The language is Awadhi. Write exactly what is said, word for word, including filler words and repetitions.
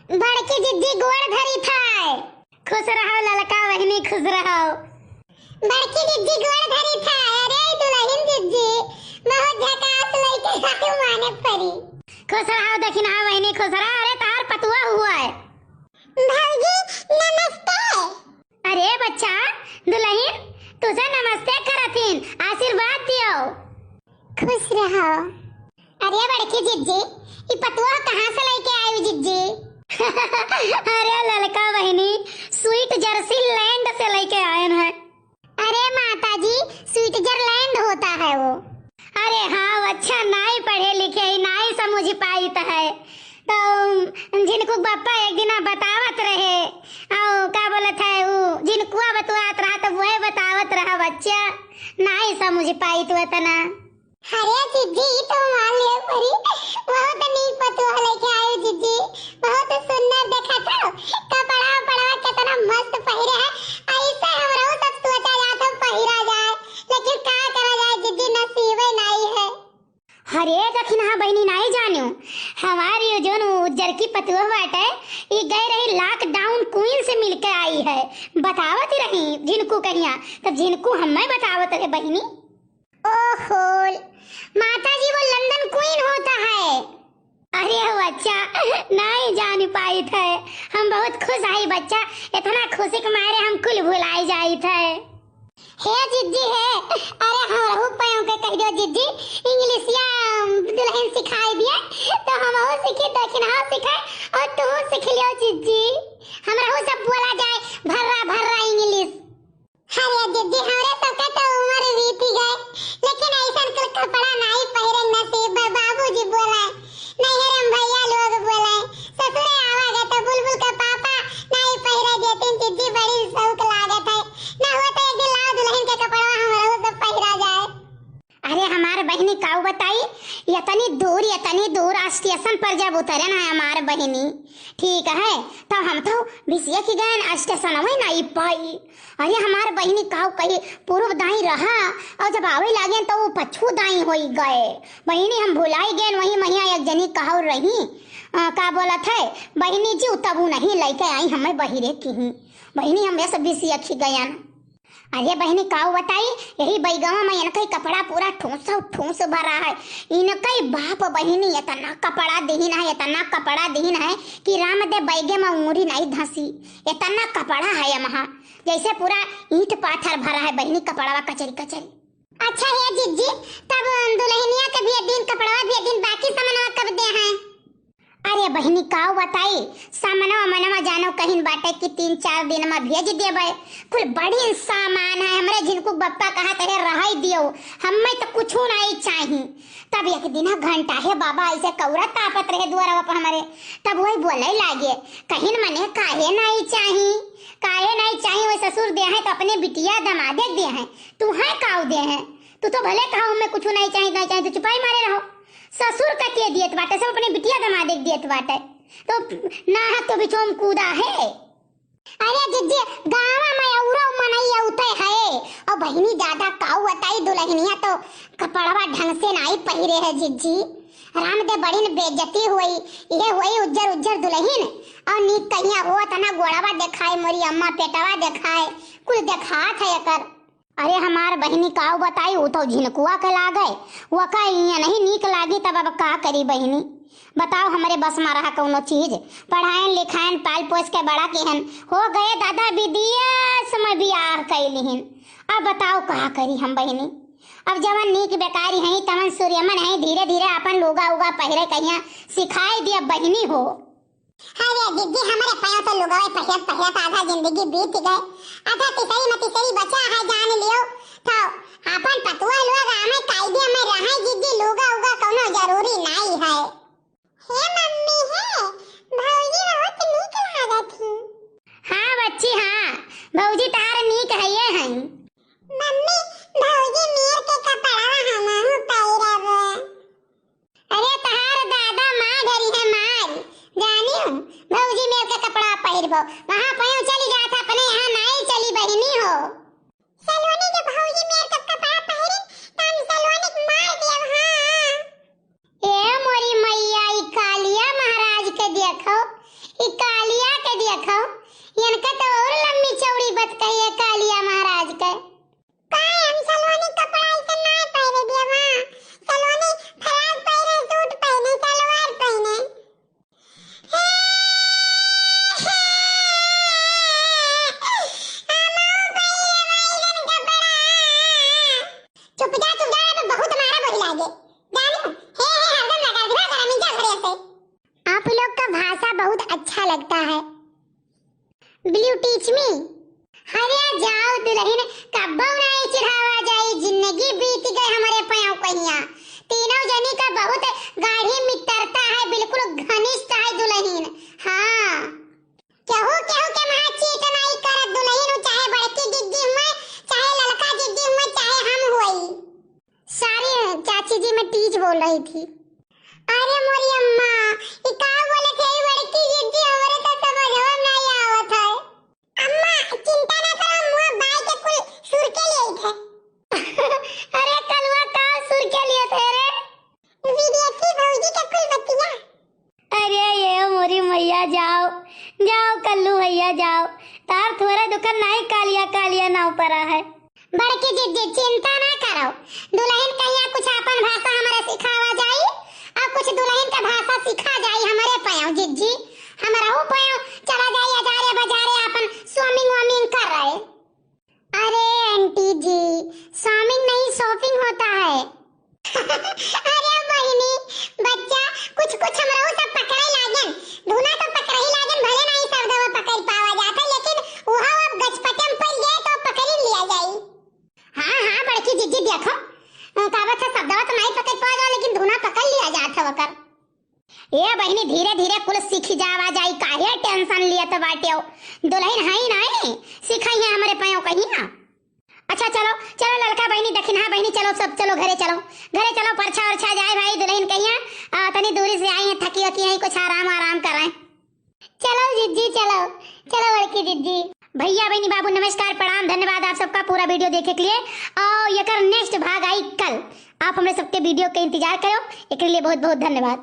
बड़की जिज्जी गोड़ धरी था। खुश रहो ललका बहिनी, खुश रहो। बड़की जिज्जी गोड़ धरी था। अरे दुलहिन जिज्जी, बहुत झकास लइके आयो माने परी। खुश रहो दखिनहा बहिनी, खुश रहो। अरे तार पतुआ हुआ है। भौजी नमस्ते। अरे बच्चा, दुलहिन तुझे नमस्ते करथिन, आशीर्वाद दियो। खुश रहो। अरे बड़की जिज्जी, ई पतुआ कहाँ से लइके आयु जिज्जी? अरे ललका बहिनी, स्विट्जरलैंड से लइके आयन है। अरे माता जी, स्विट्जरलैंड होता है वो। अरे हाँ, वो अच्छा नाई पढ़े लिखे ही, नाई समझ पाइत है। तो झिनकू बप्पा एक दिना बतावत रहे, और का बोलत है वो, झिनकुआ बतुआत रहा तो वह बतावत रहा बच्चा, नाई समझ पाइत वतना। अरे जिज्जी, ई तो मान ले परी, बहुत नीक पतोह लेके आयो जिज्जी, बहुत सुंदर देखत हो, कपड़ा उपड़ा कितना मस्त पहिरे है, ऐसे हमरो सब सोचा जात हो पहिरा जाए, लेकिन का करा जाए जिज्जी, नसीबे नाई है। अरे दखिनहा बहिनी नाई जानियो, हमारी ये जोन उज्जर की पतोह बाटे, ई गए रही लॉकडाउन क्वीन से मिलके आई है, बतावत रही झिनकू कहिया, तब झिनकू हमें बतावत रहे बहिनी। ओहो, माता जी वो लंदन क्वीन होता है। अरे हो अच्छा, नहीं जान पाइत है। हम बहुत खुश आई बच्चा, इतना खुशी के मारे हम कुल भुलाई जाइत है। हे जिज्जी हे, अरे हमरहू पयों के कह दो जिज्जी, इंग्लिशिया दुलहिन सिखाई दिए, तो हमहू सीखी, दखिनहा सीखे और तू सीख लियो जिज्जी। हमरहू सब बोला जाए भर्रा भर्रा इंग्लिश। अरे जिज्जी, हमरे सबके तो उम्र बीत गए, लेकिन ऐसन कुल कपड़ा नाई पहिरे नसीब बा। बाबूजी बोले, नैहरे में भैया लोग बोले, ससुरे आवा गए तो बुलबुल के पापा नाई पहिरे देतिन। जिज्जी, बड़ी शौक लागत है, ना हो तो एक दिन लाओ दुलहिन के कपड़ा, हमरो सब पहिरा जाए। अरे हमार बहिनी काऊ बताई, यतनी दूर, यतनी दूर स्टेशन पर जब उतरे ना हमार बहिनी, ठीक है, तो हम तो बिसिया की गए स्टेशन में नाई पाई। अरे हमार बहिनी काऊ कही, पूर्व दाई रहा और जब आवे लागे तो वो पछू दाई होई गए। बहिनी हम भुलाई गए, वही महिया एक जनी कहौ रही, अ, का बोलत है, बहिनी जी तब उ नहीं लइके आई हमें बहिरे की ही। बहिनी हम ऐसे बिसिया की गयन। अरे बहिनी काऊ बताई, यही बैगवा में इनका ही कपड़ा पूरा ठूस ठूस भरा है। इनका ही बाप बहिनी इतना कपड़ा दिहिन है, इतना कपड़ा दिहिन है कि राम दे बैगे में उंगली नहीं धंसी। इतना कपड़ा है यमहा, जैसे पूरा ईंट पाथर भरा है बहिनी, कपड़वा कचरी कचरी। अच्छा हे जिज्जी, तब दुलहिनिया के भी एक दिन कपड़वा भी एक दिन बाकी समनवा कब दे हैं? अरे बहिनी काऊ बताई, समनवा मनवा जानो कहिन बाटे कि तीन चार दिन में भेज देबे। कुल बड़ी सामान है, हमरे झिनकू बप्पा कहा तहे रहाई दियो, हमें तो कुछू नहीं चाही। तब एक दिन घंटा हे बाबा ऐसे कौरा तापत रहे दुआरवा पर हमरे, तब वही बोले लागे, कहिन मने काहे नहीं चाही, काहे नहीं चाही, वो ससुर दे हैं तो अपने बिटिया दमादे दे हैं, तू है काऊ दे हैं, तू तो भले कहा हमें कुछू नहीं चाही, नहीं चाही, तू चुपाई मारे रहो। ससुर का के दियत बाटे, सब अपने बिटिया दमादे के दियत बाटे, तो नाहक तो बिचोम कूदा है। अरे जिज्जी, गाँव में औरो मनई औते है, और बहिनी ज्यादा काऊ अताई दुलहिनिया तो कपड़वा ढंग से नाई पहिरे है जिज्जी। राम दे बड़ी न बेइज्जती हुई, ये हुई उज्जर उज्जर दुलहिन, और नीक कहिया हो तना गोड़वा देखाए, मोरी अम्मा पेटवा देखाए, कुल देखात है एकर। अरे हमार बहिनी काऊ बताई, उ तो झिनकुआ के लागे, वका इहाँ नहीं नीक लागी, तब अब का करी बहिनी? बताओ, हमरे बस में रहा कौनो चीज? पढ़ायन लिखायन, पाल पोस के बड़ा किहन, हो गए दादा विदेश में बियाह कैलिहिन। अब बताओ का करी हम बहिनी? अब जवन नीक बेकारी हैं, तवन सूर्यमन हैं, धीरे धीरे अपन लुगा उगा पहिरे कहिया सिखाई दिया बहिनी हो। अरे जिज्जी, हमरे पयों तो लुगवे पहिरत पहिरत आधा जिंदगी बीत गए, आधा तिसरी में तिसरी बचा है, जान लियो। तो अपन पतुआ लोग आमे कायदे में रहे जिज्जी, लुगा उगा कौनो जरूरी नाई है। हे मम्मी हे, भौजी बहुत नीक लागत ही। हाँ बच्ची हाँ, भौजी तार नीक है ये हैं। मम्मी, भौजी मेर के कपड़ा हमहू पहिरब। अरे तहार दादा मार डरी है मार, जानियो, भौजी मेर के कपड़ा पहिरबो, वहाँ पयों चली जात अपने यहाँ नाई चली बहिनी हो। सलोनी के भौजी मेर के कपड़ा पहिरी, त हम सलोनी के मार दियब, हाँ। ए मोरी मैया, ई कालिया महाराज के देखो, ई कालिया के देखो, इनका तो और लम्बी चौड़ी बत कही है कालिया महाराज के। काहे हम सलोनी कपड़ा ऐसे ना पहने दिया माँ? सलोनी फ्रॉक पहने, सूट पहने, सलवार पहने। चुप जा, चुप जा, अबे बहुत मारा बोली लागे। जानू, हे, हे, हरदम लगा दिला करा मिंजा घरे से। आप लोग का भाषा बहुत अच्छा लगता है। Will you teach me? अरे जाओ दुलहिन, कब्बो नाई चिढ़ावा जाई, जिंदगी बीत गए हमरे पाँव कहिया। तीनों जनी का बहुत गाढ़ी मित्रता है, बिल्कुल घनिष्ठ है दुलहिन। हाँ, केहू केहू के महा चीट नाई करत दुलहिन, उ चाहे बड़की जिज्जी हुए, चाहे ललका जिज्जी हुए, चाहे हम हुई। सॉरी चाची जी, मैं टीच बोल रही थी। अरे मोरी अम्मा, ई का बोले थे बड़की जिज्जी, हमरे तो समझ में नहीं आवत है। अम्मा, चिंता ना करो, मुआ बाई के कुल सुर के लिए थे। अरे कलुआ, का सुर के लिए थे रे? विदेशी भौजी के कुल बतिया। अरे ये मोरी मैया, जाओ, जाओ कल्लू भैया, जाओ। तार थोरे दुकान नाई कालिया, कालिया नाव परा है। बड़की जिज्जी, चिंता ना करो, दुलहिन कहिया कुछ आपन भाषा हमरे सिखावा जाई और कुछ दुलहिन का भाषा सिखा जाई हमरे पाँव जिज्जी। हमरहू पाँव चला जाई अजारे बजारे आपन swimming वमिंग कर रहे। अरे आंटी जी, swimming नहीं, shopping होता है। अरे बहिनी, बच्चा, कुछ कुछ हमरहू सब पकड़े लागन, धुना तो पकड़े लागन, भले नहीं सब दवा पकड़ पावा जाता, लेकिन वह अब गचपटे में पड़ गए तो पकड़ लिया जाई। हाँ हाँ बड़की जिज्जी, देखो, अ, का बात है, सब दवा तो नहीं पकड़ पावा जाओ, लेकिन धुना पकड़ लिया जात है ओकर। ए बहिनी, धीरे धीरे कुल सीख जावा जाई, काहे टेंशन लियत बाटे हो? दुलहिन हई नाई, सिखाई है हमरे पाँव कहिया। अच्छा चलो, चलो ललका बहिनी, दखिनहा बहिनी, चलो सब, चलो घरे चलो, घरे चलो, परछा उरछा जाए भाई, दुलहिन कहिया, आ, तनी दूरी से आई हैं, थकी वकी हैं, कुछ आराम आराम करें। चलो जिज्जी चलो, चलो बड़की जिज्जी। भैया बहिनी बाबू नमस्कार प्रणाम, धन्यवाद आप सबका पूरा video देखे के लिए। और एकर next भाग आई कल, आप हमरे सबके video के इंतजार करो, एकरे लिए बहुत बहुत धन्यवाद।